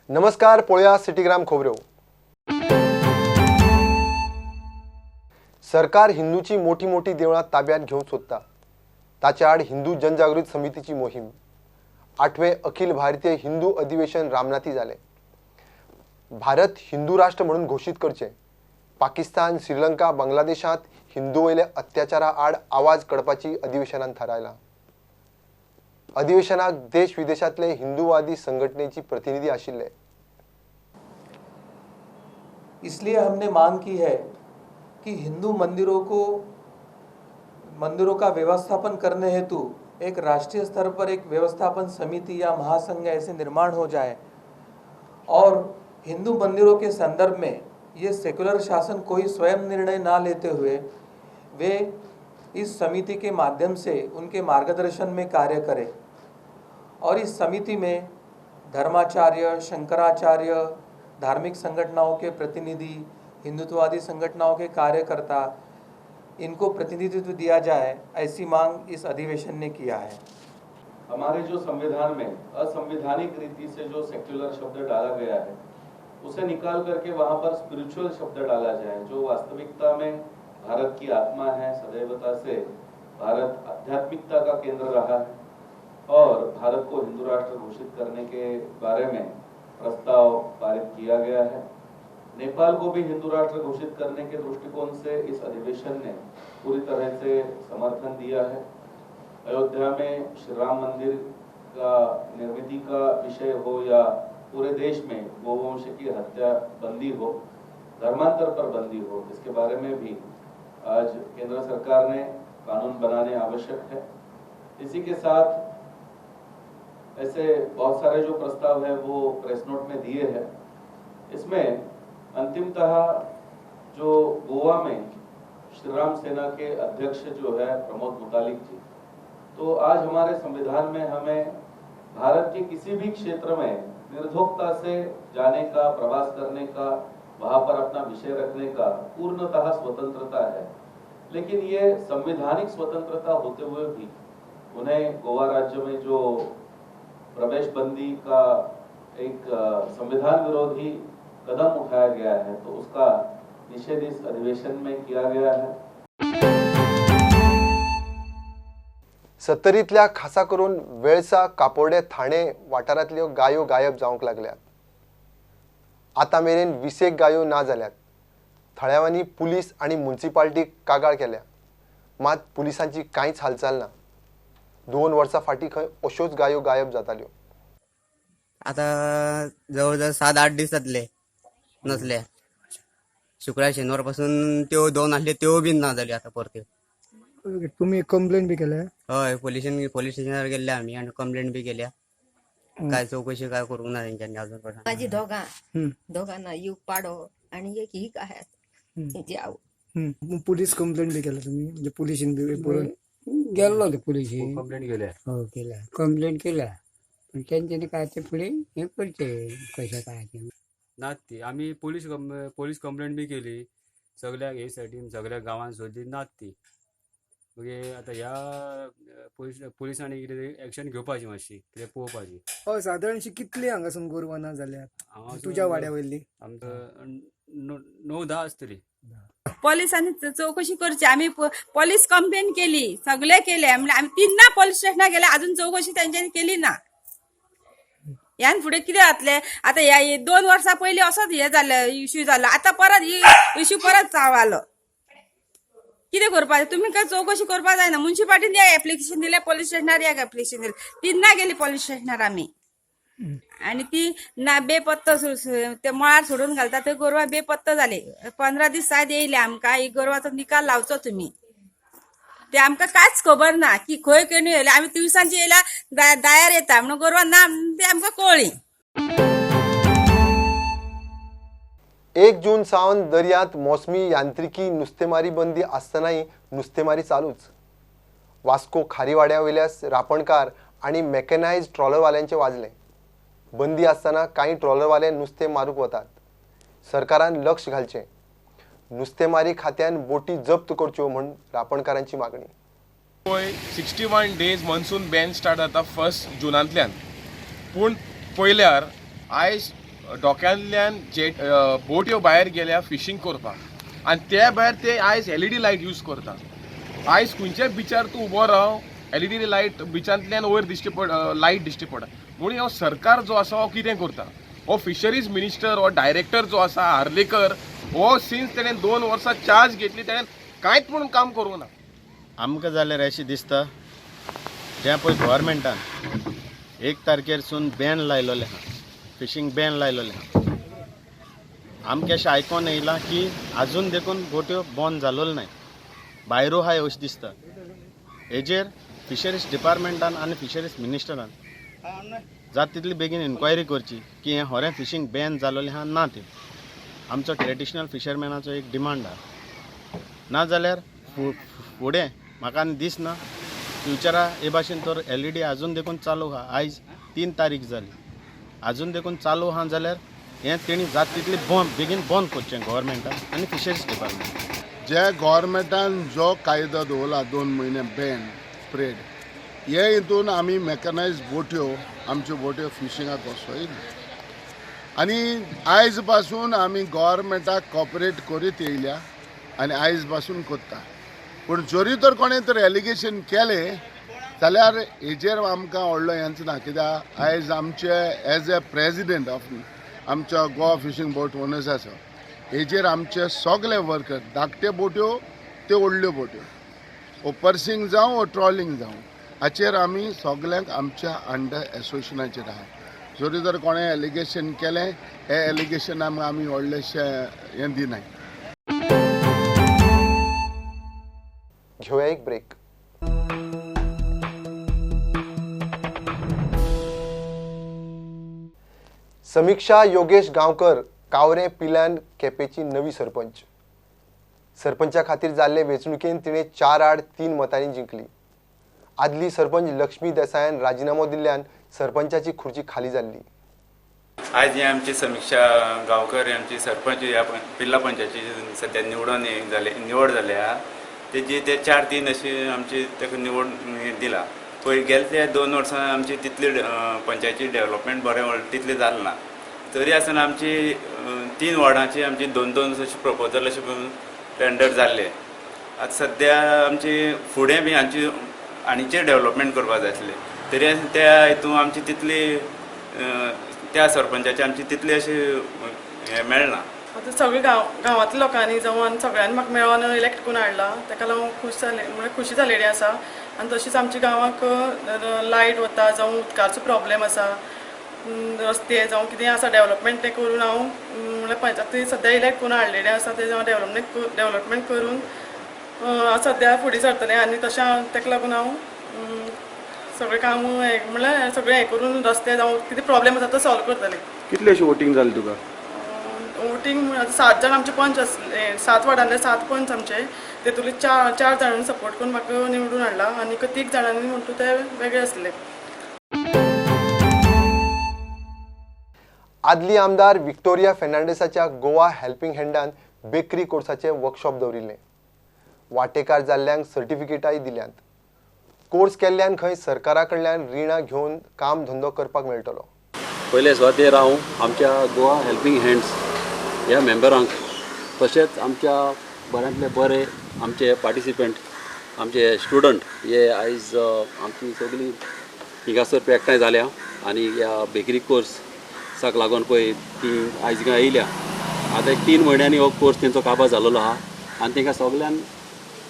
नमस्कार, पळोवया सिटीग्राम खबऱ्यो. सरकार हिंदूची मोठी मोठी देवळां ताब्यात घेवंक सोदता, ताच्या आड हिंदू जनजागृती समितीची मोहीम. आठवें अखिल भारतीय हिंदू अधिवेशन रामनाथी जालें. भारत हिंदू राष्ट्र म्हणून घोशीत करचें, पाकिस्तान, श्रीलंका, बांगलादेशांत हिंदू वयल्या अत्याचारा आड आवाज काडपाची अधिवेशनान थारायलां. अधिवेशनाक देश विदेशांतले हिंदूवादी संघटनेची प्रतिनिधी आशिल्ले. इसलिए हमने मांग की है कि हिंदू मंदिरों का व्यवस्थापन करने हेतु एक राष्ट्रीय स्तर पर एक व्यवस्थापन समिति या महासंघ ऐसे निर्माण हो जाए और हिंदू मंदिरों के संदर्भ में ये सेकुलर शासन कोई स्वयं निर्णय ना लेते हुए वे इस समिति के माध्यम से उनके मार्गदर्शन में कार्य करें। और इस समिति में धर्माचार्य, शंकराचार्य, धार्मिक संगठनाओं के प्रतिनिधि, हिंदुत्ववादी संगठनाओं के कार्यकर्ता, इनको प्रतिनिधित्व दिया जाए, ऐसी मांग इस अधिवेशन ने किया है। हमारे जो संविधान में असंवैधानिक रीति से जो सेक्युलर शब्द डाला गया है, उसे निकाल करके वहाँ पर स्पिरिचुअल शब्द डाला जाए, जो वास्तविकता में भारत की आत्मा है। सदैवता से भारत आध्यात्मिकता का केंद्र रहा है और भारत को हिंदू राष्ट्र घोषित करने के बारे में प्रस्ताव पारित किया गया है। नेपाल को भी हिंदू राष्ट्र घोषित करने के दृष्टिकोण से इस अधिवेशन ने पूरी तरह से समर्थन दिया है। अयोध्या में श्री राम मंदिर का निर्मित का विषय हो या पूरे देश में गोवंश की हत्या बंदी हो, धर्मांतर पर बंदी हो, इसके बारे में भी आज केंद्र सरकार ने कानून बनाने आवश्यक है। इसी के साथ ऐसे बहुत सारे जो प्रस्ताव है वो प्रेस नोट में दिए हैं। इसमें अंतिमतः जो गोवा में श्री राम सेना के अध्यक्ष जो है प्रमोद मुतालिक जी, तो आज हमारे संविधान में हमें भारत के किसी भी क्षेत्र में निर्धोकता से जाने का, प्रवास करने का, वहाँ पर अपना विषय रखने का पूर्णतः स्वतंत्रता है। लेकिन ये संवैधानिक स्वतंत्रता होते हुए भी उन्हें गोवा राज्य में जो प्रवेश बंदी का एक संविधान विरोधी कदम उठाया गया है, तो उसका निषेध इस अधिवेशन में किया गया है। सत्तरींतल्या खासा करून वेळसा, कापोर्डे, ठाणे वाठारांतल्यो गायो गायब जावंक लागल्यात. आतां मेरेन 20 गायो ना जाल्यात. थळाव्यांनी पुलीस आनी मुन्सिपाल्टीक कागाळ केल्या, मात पुलिसांची कांयच हालचाल ना. 2 वर्सां फाटीं खंय अश्योच गायो गायब जाताल्यो. आता जवळजवळ 7-8 दीस जातले नसले. शुक्रार शेनवार पासून त्यो 2 आसले त्यो बीन ना जाल्यो आतां परत्यो. तुम्ही कंप्लेंट बी केल्या? हय, पोलीस स्टेशनार गेल्ले आमी आनी कंप्लेंट बी केल्या. काय चौकशी काय करूंक ना तेंच्यांनी अजून पर्यंत. माझी दोघांना एक पाडो आणि एक ही काय तेजी आवय. पोलीस कंप्लेंट बी केल्या तुम्ही? म्हणजे पोलिसीन बी पळोवन गेल्लो ते पोलिसी कंप्लेंट केल्या. हो केल्या, कंप्लेंट केल्या, पण तेंच्यांनी काय ते फुडें हें करचें कशें काय तें. ना ती आमी पोलीस कंप्लेंट बी केली सगळ्याक, हे सायडीन सगळ्या गांवान सोदली, नात ती. मागीर आतां ह्या पुलिसांनी कितें एक्शन घेवपाची, मातशी कितें पळोवपाची. हय, सादारणशी कितली हांगासून गोरवां ना जाल्यात तुज्या वाड्या वयली? आमकां 9-10 आसतली. पोलिसांनी चौकशी करची. आमी पोलीस कंप्लेन केली, सगळे केले, म्हणल्यार आमी 3 पोलीस स्टेशनार गेले, अजून चौकशी तेंच्यांनी केली ना. ह्यान फुडें कितें जातलें? आतां ह्या 2 वर्सां पयलीं असोच हें जालें, इश्यू जालो, आतां परत ही इश्यू परत चालू. कितें करपाचें? तुमी काय चौकशी करपाक जायना. मुन्सिपाल्टीन एक एप्लिकेशन दिलें, पोलीस स्टेशनार एक एप्लिकेशन दिलें, 3 गेली पोलीस स्टेशनार आमी. आनी ती ना बेपत्तो ते मळार सोडून घालता, थंय गोरवां बेपत्तो जाली. 15 दीस सायद येयले आमकां, ही गोरवाचो निकाल लावचो तुमी. ते आमकां कांयच खबर ना की खंय केणी येयले. आमी तिवसांची येयल्या दायार येता म्हणून गोरवां ना ते आमकां कळ्ळी. 1 जून सावन दर्यांत मोसमी यांत्रिकी नुस्तेमारी बंदी आसतनाय नुस्तेमारी चालूच. वास्को खारीवाड्या वयल्या रापणकार आनी मेकॅनायज ट्रॉलरवाल्यांचे वाजले. बंदी आसतना कांय ट्रॉलरवाले नुस्तें मारूंक वतात. सरकारान लक्ष घालचें. नुस्तेमारी खात्यान बोटी जप्त करच्यो म्हूण रापणकारांची मागणी. पळय 61 डेज मॉन्सून बॅन स्टार्ट जाता 1 जुनांतल्यान, पूण पळयल्यार आयज डोक्यांतल्यान जेट बोट्यो भायर गेल्या फिशींग करपाक आनी त्या भायर ते आयज एलईडी लायट यूज करता. आयज खंयच्याय बिचार तूं उबो राव, एलईडी लायट बिचांतल्यान वयर दिश्टी पड लायट दिश्टी पडटा. म्हणून हो सरकार जो आसा हो कितें करता, हो फिशरीज मिनिस्टर हो डायरेक्टर जो आसा आर्लेकर हो सिन्स तेणें 2 वर्सां चार्ज घेतली तेणें कांयच म्हणून काम करूंक ना. आमकां जाल्यार अशें दिसता जें पळय गव्हर्मेंटान 1 तारखेरसून बॅन लायलेलें आहा, फिशींग बॅन लायलेलें आहा. आमकां अशें आयकोन येयलां की आजून देखून बोट्यो बंद जालोले नाय, भायरू आहाय अशें दिसता. हेजेर फिशरीज डिपार्टमेंटान आनी फिशरीज मिनिस्टरान जाता तितली बेगीन इन्क्वायरी करची की हें खरें फिशींग बॅन जालोलें आहा ना तें. आमचो ट्रेडिशनल फिशरमॅनाचो एक डिमांड आहा. ना जाल्यार फुडें म्हाका आनी दिसना फ्युचरा हे भाशेन तर एलईडी आजून देखून चालू आहा. आयज 3 तारीख जाली, आजून देखून चालू आहा जाल्यार हें तेणी जाता तितली बंद बेगीन बंद करचें गव्हर्मेंटान आनी फिशरीज डिपार्टमेंट. जे गव्हर्मेंटान जो कायदो दवरला 2 म्हयने बॅन पिरियड, हे हितून आमी मॅकनायज बोट्यो आमच्यो बोट्यो फिशिंगाक वचोयना आनी आयज पासून आमी गव्हर्मेंटाक कॉपरेट करीत येयल्या आनी आयज पासून करता. पूण जरी तर कोणें तर एलिगेशन केलें जाल्यार हेजेर आमकां व्हडलो हेंच ना, कित्याक आयज आमचे एज ए प्रेजिडेंट ऑफ आमच्या गोवा फिशींग बोट ओनर्स आसा, हेजेर आमचे सगळे वर्कर धाकटे बोट्यो त्यो व्हडल्यो बोट्यो ओ पर्सिंग जावं ओ ट्रॉलिंग जावं हाचेर आमी सगल्यांक आमच्या अंडर एसोसिएशनाचेर आहा. जरी तर कोणें एलिगेशन केलें हें एलिगेशन आमकां आमी व्हडलेशें हें दिनाय. घेवया एक ब्रेक. समीक्षा योगेश गांवकर कावरें पिल्यान केपेची नवी सरपंच. सरपंचा खातीर जाल्ले वेंचणुकेन तिणें 4-3 मतांनी जिंकली. आदली सरपंच लक्ष्मी देसायान राजिनामो दिल्ल्यान सरपंचाची खुर्ची खाली जाल्ली. आयज ही आमची समीक्षा गांवकर आमची सरपंच ह्या पिल्ला पंचायतीची सद्या निवडून जाले निवड जाल्या तेजी ते 4-3 अशी आमची ताका निवड दिला. पळय गेले ते 2 वर्सां आमची तितली पंचायती डेव्हलपमेंट बरें तितलें जालें ना, तरी आसतना आमची 3 वॉर्डांची आमची 2-2 अशे प्रपोजल अशें टेंडर जाल्ले. आतां सद्या आमची फुडें बी आमची आनीचे डेव्हलपमेंट करपाक जाय आसलें, तरी आसतना त्या हितून आमची तितली त्या सरपंचाची आमची तितली अशी हें मेळना. आतां सगळे गांवांतल्या लोकांनी जावं आनी सगळ्यांनी म्हाका मेळोन इलेक्ट करून हाडला, ताका लागून खूश जालें म्हळ्यार खुशी जालेली आसा. आनी तशीच आमच्या गांवाक लायट वता जावं उदकाचो प्रोब्लेम आसा, रस्ते जावं कितें आसा डेव्हलपमेंट तें करून हांव म्हळ्यार पंचायती सद्या इलेक्ट करून हाडलेलें आसा तें हांव डेव्हलपमेंट करून सद्या फुडें सरतलें. आनी तशें हांव ताका लागून हांव सगळें काम म्हणल्यार सगळें हें करून रस्ते जावं कितें प्रोब्लेम आसा तो सॉल्व करतलें. कितले अशें वोटींग जालें तुका? वोटींग 7 जाण आमचे पंच आसले, 7 वॉर्डांतले 7 पंच आमचे, तेतूंतले 4 जाणांनी सपोर्ट करून म्हाका निवडून हाडला आनी 3 जाणांनी म्हणटा ते वेगळे आसले. आदली आमदार विक्टोरिया फेर्नांडीसाच्या गोवा हेल्पिंग हँडान बेकरी कोर्साचे वर्कशॉप दवरिल्लें. वांटेकार जाल्ल्यांक सर्टिफिकेटाय दिल्यांत. कोर्स केल्ल्यान खंय सरकारा कडल्यान रिणां घेवन काम धंदो करपाक मेळटलो. पयले सुवातेर हांव आमच्या गोवा हेल्पिंग हँड्स ह्या मेंबरांक तशेंच आमच्या बऱ्यांतले बरे आमचे पार्टिसिपंट आमचे स्टुडंट हे आयज आमची सगळीं हिंगासर एकठांय जाल्या आनी ह्या बेकरी कोर्साक लागून पळय ती आयज हिंगा येयल्या. आतां एक 3 म्हयन्यांनी हो कोर्स तेंचो काबार जाल्लो आहा आनी तेंकां सगल्यांक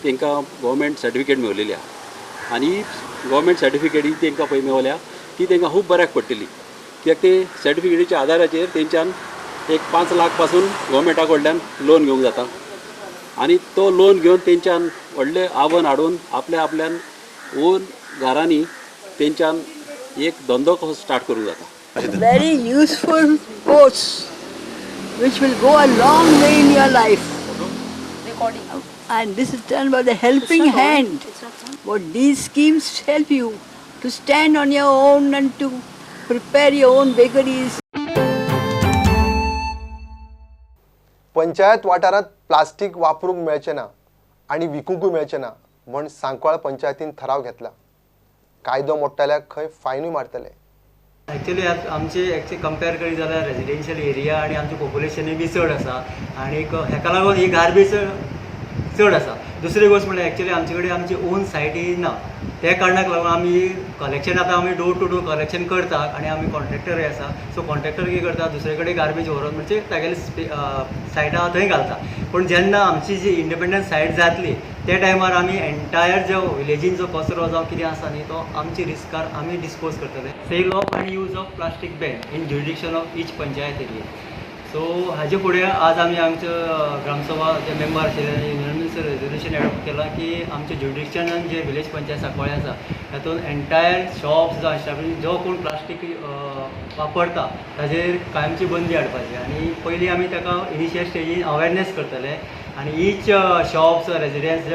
तेंकां गव्हर्मेंट सर्टिफिकेट मेवलेली आहा आनी ही गव्हर्मेंट सर्टिफिकेट ही तेंकां पळय मेवल्या ती तेंकां खूब बऱ्याक पडटली, कित्याक ते सर्टिफिकेटीच्या आदाराचेर तेंच्यान एक 5 लाख पासून गव्हर्मेंटा कडल्यान लोन घेवंक जाता आनी तो लोन घेवन तेंच्यान व्हडलें आव्हान हाडून आपल्या आपल्यान ओन घरांनी तेंच्यान एक धंदो कसो स्टार्ट करूंक जाता. Very useful course which will go a long way in your life. And this is done by the helping hand. What these schemes help you to stand on your own and to prepare your own bakeries. Panchayat वाठारांत plastic वापरूंक मेळचें ना आनी विकूंकूय मेळचें ना म्हण सांकवाळ पंचायतीन ठराव घेतला. कायदो मोडटल्याक खंय फायनूय मारतले. एक्चुअली आमचे एक्चुअली कंपेर करीत जाल्यार रेजिडेन्शियल एरिया आनी आमचें पॉप्युलेशनूय बी चड आसा आनीक हेका लागून ही गार्बेज चड आसा. दुसरी गोश्ट म्हणल्यार एक्चुअली आमचे कडेन आमची ओन सायटी ना, त्या कारणाक लागून आमी कलेक्शन आतां आमी डोर टू डोर कलेक्शन करता आनी आमी कॉन्ट्रॅक्टरूय आसा. सो कॉन्ट्रॅक्टर कितें करता, दुसरे कडेन गार्बेज व्हरोन म्हणजे तागेले सायट आहा थंय घालता. पूण जेन्ना आमची जी इंडिपेंडंट सायट जातली त्या टायमार आमी एन्टायर जो विलेजीन जो कचरो जावं कितें आसा न्ही तो आमचे रिस्कार आमी डिस्पोज करतले. सेल ऑफ आनी use of plastic ban in jurisdiction of each panchayat area. So हाजे फुडें आज आमी आमच्यो ग्रामसभा जे मेंबर आशिल्ले युनॅनिमस रेजोल्युशन एडॉप्ट केलां की आमच्या ज्युरिडिक्शनान जे विलेज पंचायत सांकवाळे आसा तातूंत एन्टायर शॉप्स जावं एस्टॅब्लिश जो कोण प्लास्टीक वापरता ताजेर कायमची बंदी हाडपाची. आनी पयलीं आमी ताका इनिशियल स्टेजीन अवेरनेस करतले आनी इच शॉप्स रेजिडन्स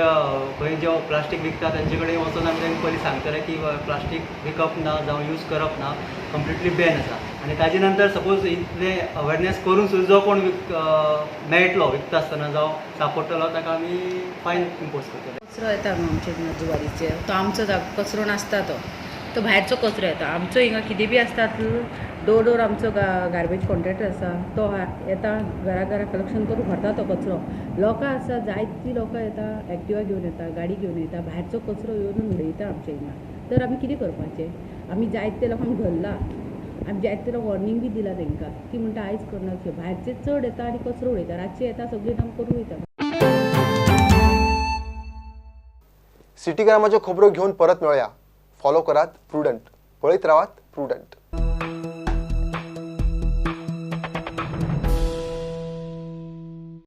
खंय जो प्लास्टीक विकता तांचे कडेन वचून आमी तांकां पयलीं सांगतले की प्लास्टीक विकप ना जावं यूज करप ना, कंप्लिटली बॅन आसा. आनी ताजे नंतर सपोज इतलें अवेरनेस करून सुद्दां जो कोण मेळटलो विकता आसतना जावं सापडटलो ताका आमी फायन इम्पोज करतले. कचरो येता न्हू आमच्या हिंगा जुवारीचेर, तो आमचो कचरो नासता, तो तो भायरचो कचरो येता. आमचो हिंगा कितें बी आसता डोर डोर आमचो गार्बेज कॉन्ट्रॅक्टर आसा तो येता घरा घरा कलेक्शन करून व्हरता तो कचरो. लोकां आसा जायतीं लोकां येता, एक्टिवा घेवन येता, गाडी घेवन येता, भायरचो कचरो येवन उडयता आमच्या हिंगा. तर आमी कितें करपाचें? आमी जायते लोकांक धरला, आमी जायते लोक वॉर्निंग बी दिला तांकां, ती म्हणटा आयज करना. भायरचे चड येता आनी कचरो उडयता, रातचे येता सगळीं काम करून वयता. सिटीग्रामाच्यो खबरो घेवन परत मेळया. फॉलो करात प्रुडंट, पळयत रावात प्रुडंट.